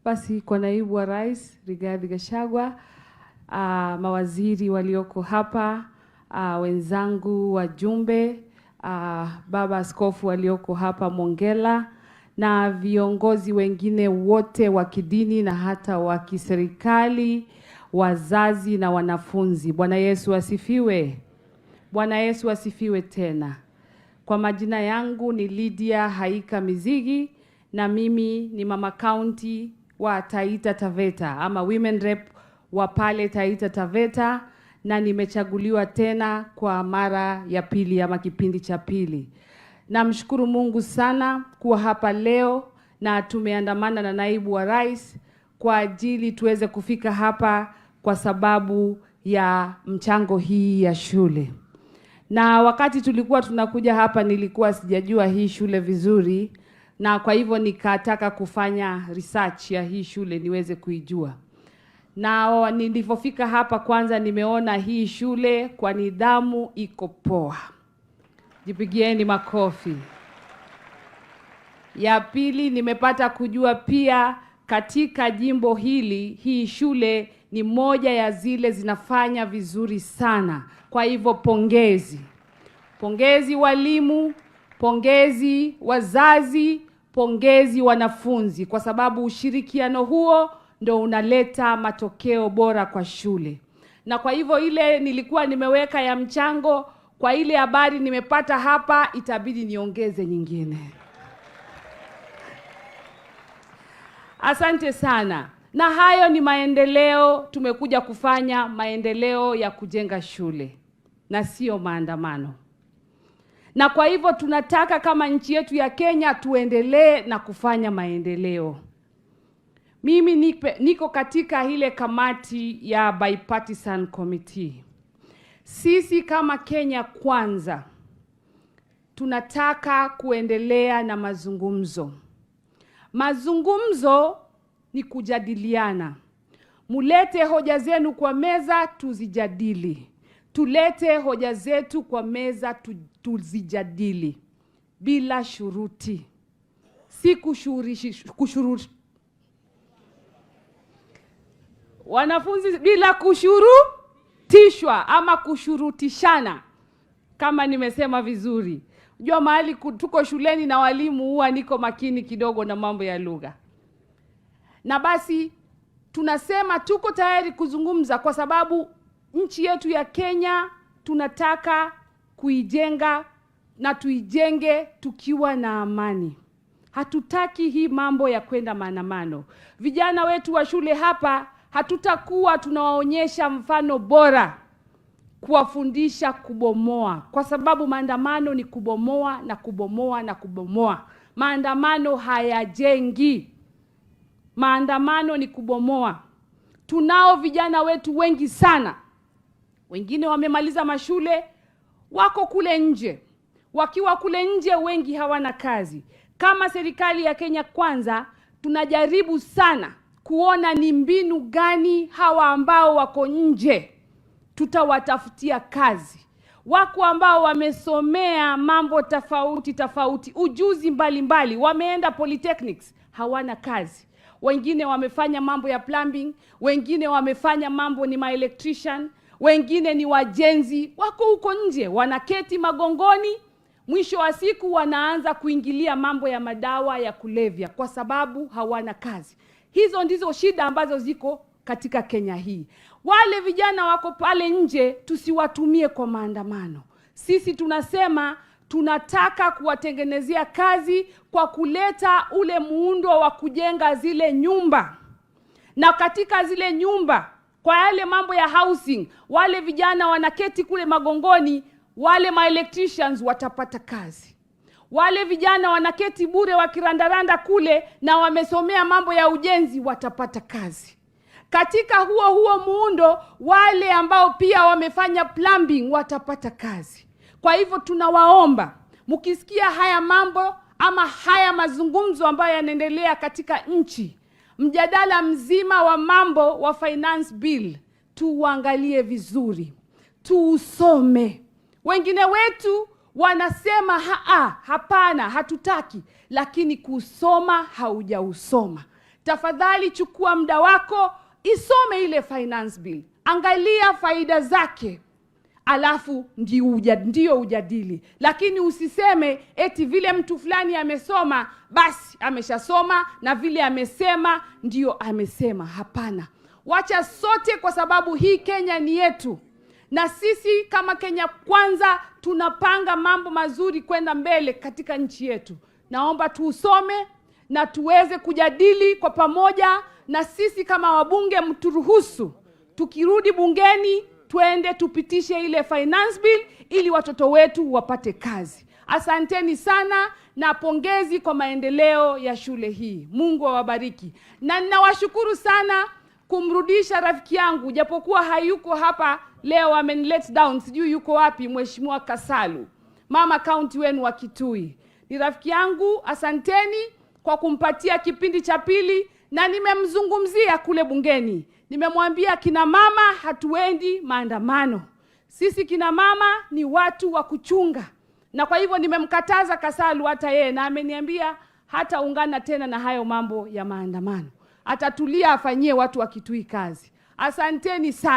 Basi kwa naibu wa rais Rigathi Gachagua, mawaziri walioko hapa, wenzangu wajumbe, baba askofu walioko hapa Mongela na viongozi wengine wote wa kidini na hata wa kiserikali, wazazi na wanafunzi. Bwana Yesu asifiwe. Bwana Yesu asifiwe tena. Kwa majina yangu ni Lydia Haika Mizigi na mimi ni mama county wa Taita Taveta ama women rep wa pale Taita Taveta na nimechaguliwa tena kwa mara ya pili ama kipindi cha pili. Namshukuru Mungu sana kuwa hapa leo na tumeandamana na naibu wa rais kwa ajili tuweze kufika hapa kwa sababu ya mchango hii ya shule. Na wakati tulikuwa tunakuja hapa nilikuwa sijajua hii shule vizuri, na kwa hivyo nikataka kufanya research ya hii shule niweze kuijua. Na nilivyofika hapa, kwanza nimeona hii shule kwa nidhamu iko poa. Jipigieni makofi. Ya pili, nimepata kujua pia katika jimbo hili hii shule ni moja ya zile zinafanya vizuri sana. Kwa hivyo pongezi, pongezi walimu, pongezi wazazi, pongezi wanafunzi, kwa sababu ushirikiano huo ndo unaleta matokeo bora kwa shule. Na kwa hivyo ile nilikuwa nimeweka ya mchango, kwa ile habari nimepata hapa, itabidi niongeze nyingine. Asante sana. Na hayo ni maendeleo, tumekuja kufanya maendeleo ya kujenga shule na sio maandamano. Na kwa hivyo tunataka kama nchi yetu ya Kenya tuendelee na kufanya maendeleo. Mimi niko katika ile kamati ya bipartisan committee. Sisi kama Kenya Kwanza tunataka kuendelea na mazungumzo. Mazungumzo ni kujadiliana. Mulete hoja zenu kwa meza tuzijadili. Tulete hoja zetu kwa meza tuzijadili bila shuruti. Si wanafunzi bila kushurutishwa ama kushurutishana, kama nimesema vizuri. Unajua mahali tuko shuleni na walimu huwa niko makini kidogo na mambo ya lugha. Na basi tunasema tuko tayari kuzungumza kwa sababu nchi yetu ya Kenya tunataka kuijenga na tuijenge tukiwa na amani. Hatutaki hii mambo ya kwenda maandamano. Vijana wetu wa shule hapa hatutakuwa tunawaonyesha mfano bora kuwafundisha kubomoa, kwa sababu maandamano ni kubomoa na kubomoa na kubomoa. Maandamano hayajengi. Maandamano ni kubomoa. Tunao vijana wetu wengi sana, wengine wamemaliza mashule, wako kule nje. Wakiwa kule nje, wengi hawana kazi. Kama serikali ya Kenya Kwanza tunajaribu sana kuona ni mbinu gani hawa ambao wako nje tutawatafutia kazi. Wako ambao wamesomea mambo tofauti tofauti, ujuzi mbalimbali, wameenda polytechnics, hawana kazi. Wengine wamefanya mambo ya plumbing, wengine wamefanya mambo ni ma-electrician, wengine ni wajenzi, wako huko nje wanaketi magongoni. Mwisho wa siku wanaanza kuingilia mambo ya madawa ya kulevya kwa sababu hawana kazi. Hizo ndizo shida ambazo ziko katika Kenya hii. Wale vijana wako pale nje tusiwatumie kwa maandamano. Sisi tunasema tunataka kuwatengenezea kazi kwa kuleta ule muundo wa kujenga zile nyumba. Na katika zile nyumba, kwa yale mambo ya housing, wale vijana wanaketi kule magongoni, wale ma-electricians watapata kazi. Wale vijana wanaketi bure wakirandaranda kule na wamesomea mambo ya ujenzi watapata kazi. Katika huo huo muundo, wale ambao pia wamefanya plumbing watapata kazi. Kwa hivyo tunawaomba, mkisikia haya mambo ama haya mazungumzo ambayo yanaendelea katika nchi, mjadala mzima wa mambo wa finance bill, tuuangalie vizuri, tuusome. Wengine wetu wanasema hapana, hatutaki, lakini kusoma haujausoma. Tafadhali chukua muda wako, isome ile finance bill, angalia faida zake, alafu ndio ujadili. Lakini usiseme eti vile mtu fulani amesoma basi ameshasoma na vile amesema ndio amesema. Hapana, wacha sote, kwa sababu hii Kenya ni yetu, na sisi kama Kenya Kwanza tunapanga mambo mazuri kwenda mbele katika nchi yetu. Naomba tuusome na tuweze kujadili kwa pamoja, na sisi kama wabunge mturuhusu tukirudi bungeni twende tupitishe ile finance bill ili watoto wetu wapate kazi. Asanteni sana na pongezi kwa maendeleo ya shule hii. Mungu awabariki. Na ninawashukuru sana kumrudisha rafiki yangu, japokuwa hayuko hapa leo, ameni let down, sijui yuko wapi, Mheshimiwa Kasalu, mama kaunti wenu wa Kitui. Ni rafiki yangu, asanteni kwa kumpatia kipindi cha pili, na nimemzungumzia kule bungeni. Nimemwambia kina mama hatuendi maandamano, sisi kina mama ni watu wa kuchunga, na kwa hivyo nimemkataza Kasalu hata yeye, na ameniambia hataungana tena na hayo mambo ya maandamano, atatulia afanyie watu wa Kitui kazi. Asanteni sana.